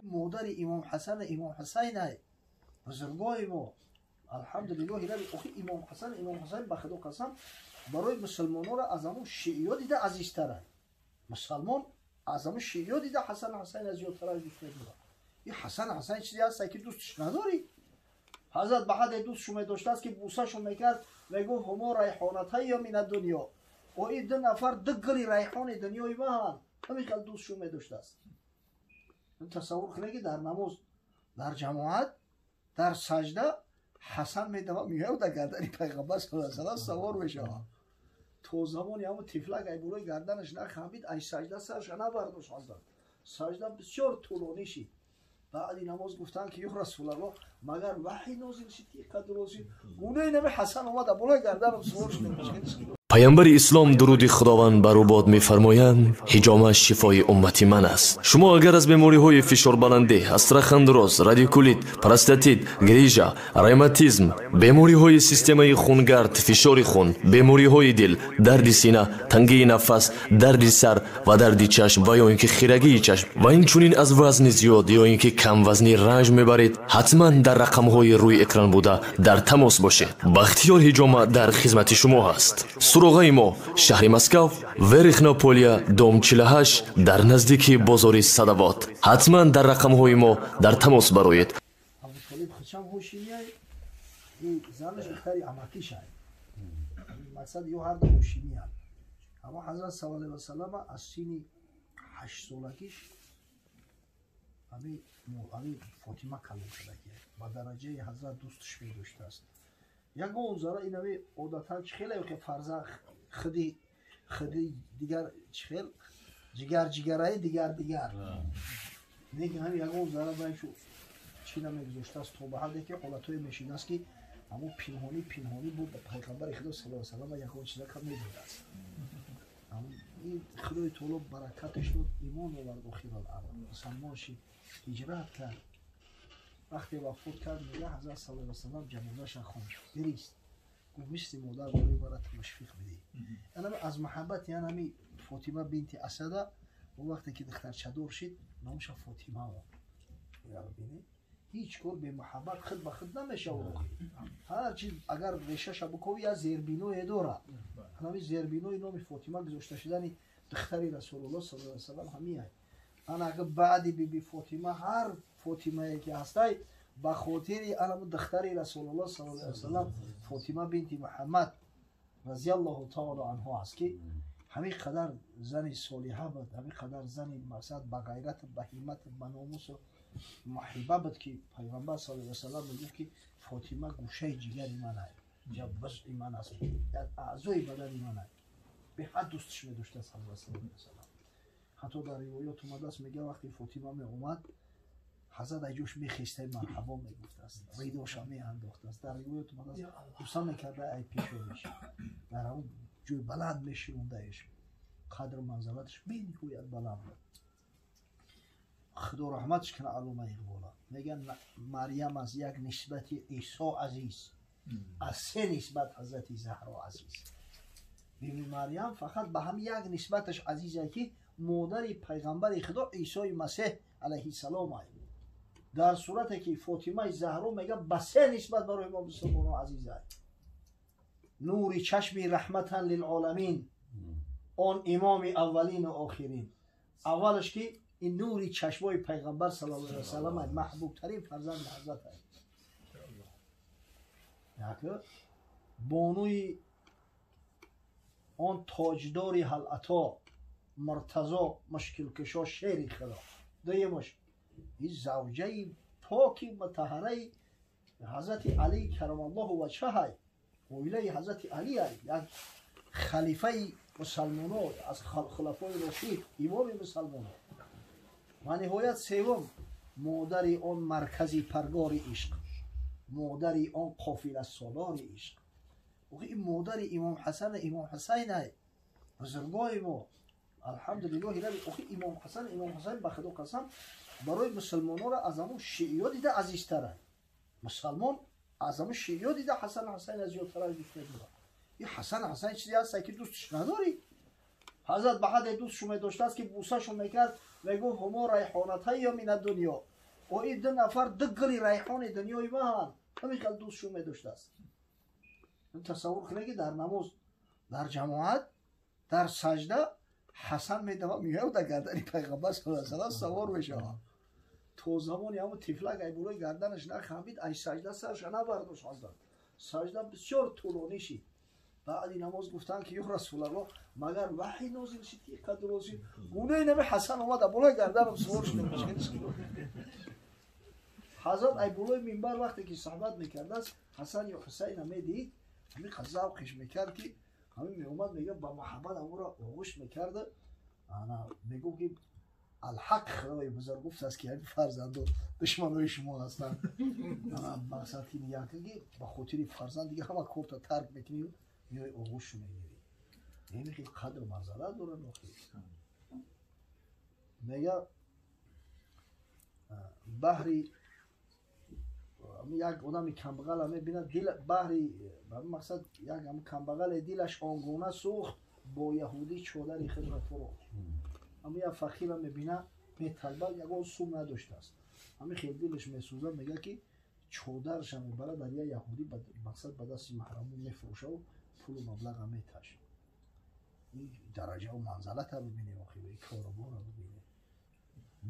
Модари Имом Ҳасан, Имом Ҳусайн ай бузургои мо, алҳамдулиллоҳи раби. Охи, Имом Ҳасан, Имом Ҳусайн, ба Худо қасам, барои мусулмононро аз ҳамун шииё дида азизтар. Мусалмон аз ҳамун шииё дида Ҳасан Ҳусайн зиёдтар дӯст медорад. Ин Ҳасан Ҳусайн чизе ҳаст, ки дӯстш надорӣ? Ҳазрат ба ҳадде дӯстшо медоштааст, ки бусашо мекард, мегуфт: «Ҳумо райҳонатайя мина дунё», о ин ду нафар ду гули райҳони дунёи маҳанд. Ҳамин хел дӯстшо медоштааст. Тасаввур кунед, ки дар намоз, дар ҷамоат, дар саҷда Ҳасан медава, меояд, дар гардани Пайғамбар саллаллоҳу алайҳи васаллам савор мешавад. То замони ҳамун тифлак ай болои гарданаш нахамид, ай саҷда сарша набардошт. Ҳазрат саҷда бисёр тӯлонӣ шид. Баъди намоз гуфтанд, ки: «Ё Расулаллоҳ, магар ваҳй нозил шид, ки қадр шид? Гунаи наби Ҳасан омада болои гарданам савор шуд.» Паямбари ислом, дуруди Худованд бар ӯ бод, мефармоянд: «Ҳиҷома шифои уммати ман аст». Шумо агар аз бемориҳои фишорбаландӣ, остеохондроз, радикулит, простатит, грижа, ревматизм, бемориҳои системаи хунгард, фишори хун, бемориҳои дил, дарди сина, тангии нафас, дарди сар ва дарди чашм ва ё ин ки хирагии чашм ва инчунин аз вазни зиёд ё ин ки камвазнӣ ранҷ мебаред, ҳатман дар рақамҳои рӯи экран буда дар тамос бошед. Бахтиёр Ҳиҷома дар хизмати шумо ҳаст. Суроғаи мо: шаҳри Москав, Верхнего Поля, дом 48, дар наздики бозори Садовод. Ҳатман дар рақамҳои мо дар тамос бароед. Абутолиб хичам ҳошимияй, занаш духтари амакишай. Мақсад, ё ҳарду ҳошимиянд. Аммо Ҳазрат саллаллоҳу алайҳи васаллама аз синни 8-солагиш ами Фотима калон кардаги, ба дараҷаи ҳазрат дӯстш медоштааст. Ягон зара инами одатан чӣ хеле ки фарзанд худи худи дигар чӣ хел ҷигар ҷигараи дигар дигар, лекин ҳами ягон зара байшу чӣ намегузоштааст, то ба ҳадде ки ҳолатҳое мешидааст, ки ҳамон пинҳонӣ пинҳонӣ буд, Пайғамбари Худо саллаллоҳу алайҳи васаллам ягон чиза кам медодааст. Ин Худои Таоло баракаташ дод, имон овард, охирал амр мусалмон шид, ҳиҷрат кард. Вақте вафот кард, мега, Ҳазрат саллаллоҳу алайҳи васаллам ҷанозаша хонд, гирист, гуфт: «Мисли модар барои мара ташвиқ бидиҳ». Анами аз маҳаббати анами Фотима бинти Асада, он вақте ки духтарчадор шид, номаша Фотима монд. Ҳеҷ кор бемаҳаббат худ ба худ намешавад. Ҳар чиз агар решаша букови, як зербиное дорад. Ҳами зербинои номи Фотима гузошта шудани духтари Расулуллоҳ саллаллоҳу алайҳи васаллам ҳамиай. Ана агар баъди биби Фотима ҳар Фотимае ки ҳастай, ба хотири анаму духтари Расулуллоҳ саллаллоҳу алайҳи васаллам Фотима бинти Муҳаммад разиаллоҳу таоло анҳо аст, ки ҳамин қадар зани солиҳа буд, ҳамин қадар зани мақсад ба ғайрат, ба ҳиммат, ба номусу муҳиба буд, ки Пайғамбар саллаллоҳу алайҳи васаллам мегуфт, ки Фотима гӯшаи ҷигари ман ай, ҷузъи ман аст, як аъзои бадани ман ай. Беҳад дӯстш медоштааст Ҳазрат саллаллоҳу алайҳи васаллам. Ҳатто дар ривоёт омадааст, мега, вақте Фотима меомад, ҳазрат ай ҷош мехестай, марҳабо мегуфтааст, ридоша меандохтааст. Дар ривоёт омадааст, буса мекарда ай пешониш, дар ҳамон ҷои баланд мешинондаеш. Қадру манзалаташ бениҳоят баланд буд. Худо раҳматш кана Аллома Иқбола. Меган, Марьям аз як нисбати Исо азиз, аз се нисбат Ҳазрати Заҳро азиз. Биби Марьям фақат ба ҳам як нисбаташ азизе, ки модари Пайғамбари Худо Исои Масеҳ алайҳиссалом ай. Дар сурате ки Фотимаи Заҳро, мега, ба се нисбат барои мо мусулмонон азиз ай: нури чашми раҳматан лилоламин, он имоми аввалину охирин. Аввалаш, ки ин нури чашмои Пайғамбар саллаллоҳу алайҳи васаллам ай, маҳбубтарин фарзанди ҳазрат ай. Яке бонуи он тоҷдори ҳалато, Муртазо, мушкилкушо, шери Худо. Дуюмаш, ин завҷаи поки мутаҳараи Ҳазрати Али карамаллоҳу ваҷҳаҳай, оилаи Ҳазрати Али ай, як халифаи мусалмоно, аз хулафои рошид, имоми мусалмоно. Ва ниҳоят севум, модари он маркази паргори ишқ, модари он қофиласолори ишқ. Ин модари Имом Ҳасан, Имом Ҳусайн ай бузургои мо, алҳамдулиллоҳи раби. Охи, Имом Ҳасан, Имом Ҳусайн, ба Худо қасам, барои мусулмононро аз ҳамун шииё дида азизтар. Мусалмон аз ҳамун шииё дида Ҳасан Ҳусайн зиёдтар дӯст медорад. Ин Ҳасан Ҳусайн чизе ҳаст, ки дӯстш надорӣ? Ҳазрат ба ҳадде дӯстшон медоштааст, ки бусашон мекард, мегуфт: ҳумо райҳонатайя мина дунё, о ин ду нафар ду гули райҳони дунёи маҳанд. Ҳамин хел дӯстшон медоштааст. Тасаввур кунед, ки дар намоз, дар ҷамоат, дар сажда Ҳасан медавад, меояд, дар гардани Пайғамбар саллаллоҳу алайҳи васаллам савор мешавад. То замони ҳамун тифлак ай болои гарданаш нахамид, ай сажда сарша набардошт. Ҳазрат сажда бисёр тӯлонӣ шид. Баъди намоз гуфтанд, ки ё Расулаллоҳ, магар ваҳй нозил шид, ки қадр нозил гунаи нами Ҳасан омада болои гарданам сувор шуда? Ҳазрат ай болои минбар вақте ки суҳбат мекардааст, Ҳасан ё Ҳусайна медид, ҳамин завқиш мекард, ки ҳамин меомад, мега, ба маҳаббат ҳамонро оғӯш мекарда, ана мегуфт, ки алҳақ Худои бузург гуфтааст, ки ҳамин фарзандо душманои шумо ҳастанд. Мақсад ки нигоҳ кун, ки ба хотири фарзанд дига ҳама корта тарк мекунӣ, меои оғӯшу мегирӣ. Ҳамин хел қадру манзалат дорад. Охир мега, баҳри як одами камбағала мебинад, дил баҳри мақсад як камбағале дилаш он гуна сӯхт, бо яҳудӣ чодари худро фурӯхт. Ҳамин як фақира мебина, металбад, ягон сум надоштааст, ҳамин хел дилаш месӯзад, мега, ки чодараша мебарад, дар як яҳудӣ, мақсад, ба дасти маҳрамон мефурӯшаву пулу маблаға меташад. Ин дараҷаву манзалата бибинем, охир корубора бибинем.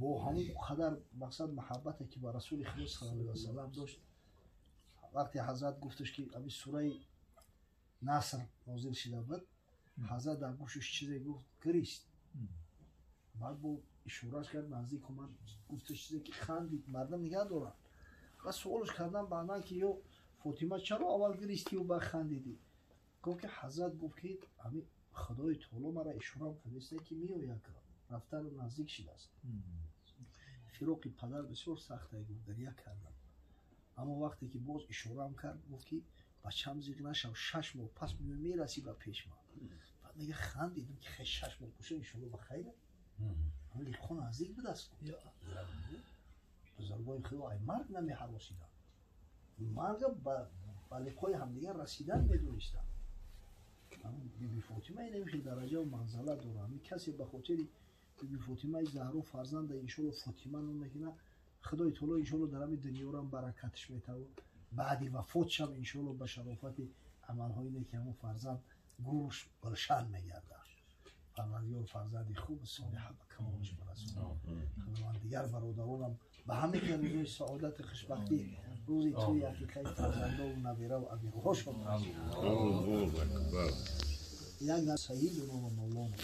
Бо ҳамон қадар мақсад маҳаббате, ки ба Расули Худо саллаллоҳу алайҳи васаллам дошт, вақте ҳазрат гуфташ, ки ами сураи Наср нозил шида буд, ҳазрат дар гӯшаш чизе гуфт, гирист. Баъд бо ишораш кард, наздик омад, гуфташ чизе, ки хандид. Мардам нигаҳ доранд ва суолш кардан баъдан, ки ё Фотима, чаро аввал гиристию баъд хандидӣ? Гуфт, ки ҳазрат гуфт, ки ами Худои Таоло мара ишорам кардааст, ки меояд, рафтану наздик шидааст. Фироқи падар бисёр сахта, гуфт, гиря кардам. Аммо вақте ки боз ишораам кард, гуфт, ки бачам, зиқ нашав, 6 моҳ пас мерасӣ ба пеш ман. Баъд мега, хандидам, ки хай, 6 моҳ боша, иншолло ба хайр, лиқо наздик будааст. Бузургои Худо ай марг намеҳаросиданд, марга ба лиқои ҳамдигар расидан медонистанд. Биби Фотима ин хел дараҷаву манзалат дорад. Касе ба хотири биби Фотимаи Заҳро фарзанда иншолло Фотима ном мекунад, Худои Таоло иншолло дар ҳамин дунёрам баракатш метавад, баъди вафотшам иншолло ба шарофати амалҳои неки ҳамон фарзанд гӯрш гулшан мегардад. Парвардигор фарзанди хубу солиҳа ба камолаш барасонад. Худованд дигар бародаронам ба ҳамин хел рӯзои саодати хушбахтӣ, рӯзи тӯи ҳақиқаи фарзандову набираву абирҳошон. Як саидуно ва мавлоно.